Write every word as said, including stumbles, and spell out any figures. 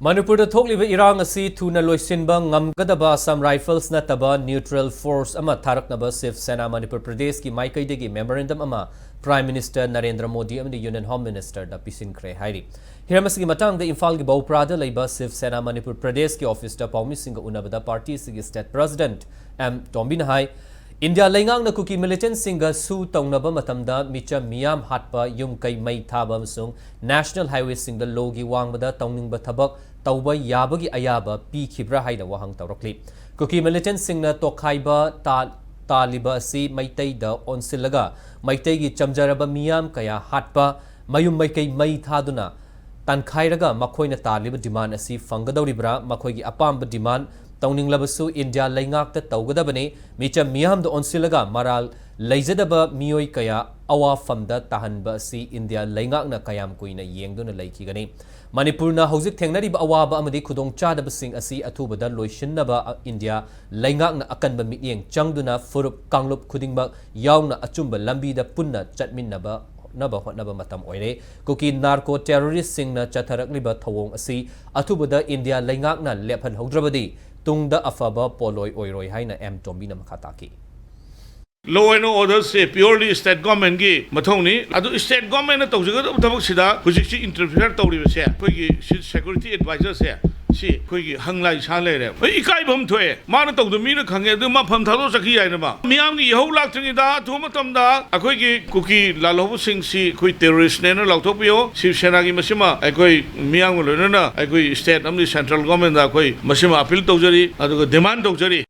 ꯃꯅꯤꯄꯨꯔꯗ ꯊꯣꯛꯂꯤꯕ ꯏꯔꯥꯡ ꯑꯁꯤ ꯊꯨꯅ ꯂꯣꯏꯁꯤꯟꯕ ꯉꯝꯒꯗꯕ Assam Rifles ꯅꯠꯇꯕ neutral force ꯑꯃ ꯊꯥꯔꯛꯅꯕ ꯁꯤꯕ ꯁꯦꯅꯥ ꯃꯅꯤꯄꯨꯔ ꯄ꯭ꯔꯗꯦꯁꯀꯤ ꯃꯥꯏꯀꯩꯗꯒꯤ memorandum ꯑꯃ Prime Minister ꯅꯔꯦꯟꯗ꯭ꯔ ꯃꯣꯗꯤ ꯑꯃꯗꯤ Union Home Minister ꯗ ꯄꯤꯁꯤꯟꯈ꯭ꯔꯦ ꯍꯥꯏꯔꯤ꯫ ꯍꯤꯔꯝ ꯑꯁꯤꯒꯤ ꯃꯇꯥꯡꯗ ꯏꯝꯐꯥꯜꯒꯤ ꯕꯧꯄ꯭ꯔꯥꯗ ꯂꯩꯕ ꯁꯤꯕ ꯁꯦꯅꯥ ꯃꯅꯤꯄꯨꯔ ꯄ꯭ꯔꯗꯦꯁꯀꯤ office ꯇ ꯄꯥꯎꯃꯤꯁꯤꯡꯒ ꯎꯅꯕꯗ party ꯑꯁꯤꯒꯤ state president ꯑꯦꯝ ꯇꯣꯝꯕꯤꯅ ꯍꯥꯏ, ꯏꯟꯗꯤꯌꯥ ꯂꯩꯉꯥꯛꯅ ꯀꯨꯀꯤ militant ꯁꯤꯡꯒ ꯁꯨ ꯇꯧꯅꯕ ꯃꯇꯝꯗ ꯃꯤꯆꯝ ꯃꯤꯌꯥꯝ ꯍꯥꯠꯄ, ꯌꯨꯝ ꯀꯩ ꯃꯩ ꯊꯥꯕ ꯑꯃꯁꯨꯡ national highway ꯁꯤꯡꯗ law ꯒꯤ ꯋꯥꯡꯃꯗ ꯇꯧꯅꯤꯡꯕ ꯊꯕꯛ ꯇꯧꯕ ꯌꯥꯕꯒꯤ ꯑꯌꯥꯕ ꯄꯤꯈꯤꯕ꯭ꯔꯥ ꯍꯥꯏꯅ ꯋꯥꯍꯪ ꯇꯧꯔꯛꯂꯤ꯫ ꯀꯨꯀꯤ militant ꯁꯤꯡꯅ ꯇꯣꯈꯥꯏꯕ ꯇꯥ-, ꯇꯥꯜꯂꯤꯕ ꯑꯁꯤ ꯃꯩꯇꯩꯗ ꯑꯣꯟꯁꯤꯜꯂꯒ ꯃꯩꯇꯩꯒꯤ ꯆꯝꯖꯔꯕ ꯃꯤꯌꯥꯝ ꯀꯌꯥ ꯍꯥꯠꯄ, ꯃꯌꯨꯝ ꯃꯩꯀꯩ ꯃꯩ ꯊꯥꯗꯨꯅ ꯇꯥꯟꯈꯥꯏꯔꯒ ꯃꯈꯣꯏꯅ ꯇꯥꯜꯂꯤꯕ demand ꯑꯁꯤ ꯐꯪꯒꯗꯧꯔꯤꯕ꯭ꯔꯥ? ꯃꯈꯣꯏꯒꯤ ꯑꯄꯥꯝꯕ demand ꯇꯧꯅꯤꯡꯂꯕꯁꯨ ꯏꯟꯗꯤꯌꯥ ꯂꯩꯉꯥꯛꯇ ꯇꯧꯒꯗꯕꯅꯤ꯫ ꯃꯤꯆꯝ ꯃꯤꯌꯥꯝꯗ ꯑꯣꯟꯁꯤꯜꯂꯒ ꯃꯔꯥꯜ ꯂꯩꯖꯗꯕ ꯃꯤꯑꯣꯏ ꯀꯌꯥ ꯑꯋꯥꯐꯝꯗ ꯇꯥꯍꯟꯕ ꯑꯁꯤ ꯏꯟꯗꯤꯌꯥ ꯂꯩꯉꯥꯛꯅ ꯀꯌꯥꯝ ꯀꯨꯏꯅ ꯌꯦꯡꯗꯨꯅ ꯂꯩꯈꯤꯒꯅꯤ? ꯃꯅꯤꯄꯨꯔꯅ ꯍꯧꯖꯤꯛ ꯊꯦꯡꯅꯔꯤꯕ ꯑꯋꯥꯕ ꯑꯃꯗꯤ ꯈꯨꯗꯣꯡꯆꯥꯗꯕꯁꯤꯡ ꯑꯁꯤ ꯑꯊꯨꯕꯗ ꯂꯣꯏꯁꯤꯟꯅꯕ ꯏꯟꯗꯤꯌꯥ ꯂꯩꯉꯥꯛꯅ ꯑꯀꯟꯕ ꯃꯤꯠꯌꯦꯡ ꯆꯪꯗꯨꯅ ꯐꯨꯔꯨꯞ ꯀꯥꯡꯂꯨꯞ ꯈꯨꯗꯤꯡꯃꯛ ꯌꯥꯎꯅ ꯑꯆꯨꯝꯕ ꯂꯝꯕꯤꯗ ꯄꯨꯟꯅ ꯆꯠꯃꯤꯟꯅꯕ ꯍꯣꯠꯅꯕ ꯍꯣꯠꯅꯕ ꯃꯇꯝ ꯑꯣꯏꯔꯦ꯫ ꯀꯨꯀꯤ narco terrorist ꯁꯤꯡꯅ ꯆꯠꯊꯔꯛꯂꯤꯕ ꯊꯧꯑꯣꯡ ꯑꯁꯤ ꯑꯊꯨꯕꯗ ꯏꯟꯗꯤꯌꯥ ꯂꯩꯉꯥꯛꯅ ꯂꯦꯞꯍꯟꯍꯧꯗ꯭ꯔꯕꯗꯤ ꯇꯨꯡꯗ ꯑꯐꯕ ꯄꯣꯠꯂꯣꯏ ꯑꯣꯏꯔꯣꯏ ꯍꯥꯏꯅ ꯑꯦꯝ ꯇꯣꯝꯕꯤꯅ ꯃꯈꯥ ꯇꯥꯈꯤ꯫ Law and order say purely state government ꯀꯤ ꯃꯊꯧꯅꯤ꯫ ꯑꯗꯨ state government ꯅ ꯇꯧꯖꯒꯗꯕ ꯊꯕꯛꯁꯤꯗ ꯍꯧꯖꯤꯛꯁꯤ interfere ꯇꯧꯔꯤꯕꯁꯦ ꯑꯩꯈꯣꯏꯒꯤ ꯁꯤ security advisor ꯁꯦ, ꯁꯤ ꯑꯩꯈꯣꯏꯒꯤ ꯍꯪꯂꯥꯏ ꯁꯥ ꯂꯩꯔꯦ꯫ ꯑꯩ ꯏꯀꯥꯏꯕ ꯑꯃ ꯊꯣꯛꯑꯦ꯫ ꯃꯥꯅ ꯇꯧꯗ ꯃꯤꯅ ꯈꯪꯉꯦ, ꯑꯗꯨ ꯃꯥ ꯐꯝ ꯊꯥꯗꯣꯛꯆꯈꯤ ꯌꯥꯏꯅ ꯃꯥ꯫ ꯃꯤꯌꯥꯝꯒꯤ ꯏꯍꯧ ꯂꯥꯛꯇ꯭ꯔꯤꯉꯩꯗ ꯑꯊꯨꯕ ꯃꯇꯝꯗ ꯑꯩꯈꯣꯏꯒꯤ ꯀꯨꯀꯤ ꯂꯥꯜꯍꯧꯕꯁꯤꯡꯁꯤ ꯑꯩꯈꯣꯏ terrorist ꯅꯦꯅ ꯂꯥꯎꯊꯣꯛꯄꯤꯌꯣ꯫ ꯁꯤꯕ ꯁꯦꯅꯥꯒꯤ ꯃꯁꯤꯃ ꯑꯩꯈꯣꯏ ꯃꯤꯌꯥꯝꯒ ꯂꯣꯏꯅꯅ ꯑꯩꯈꯣꯏ state ꯑꯃꯗꯤ central government ꯗ ꯑꯩꯈꯣꯏ ꯃꯁꯤꯃ appeal ꯇꯧꯖꯔꯤ, ꯑꯗꯨꯒ demand ꯇꯧꯖꯔꯤ꯫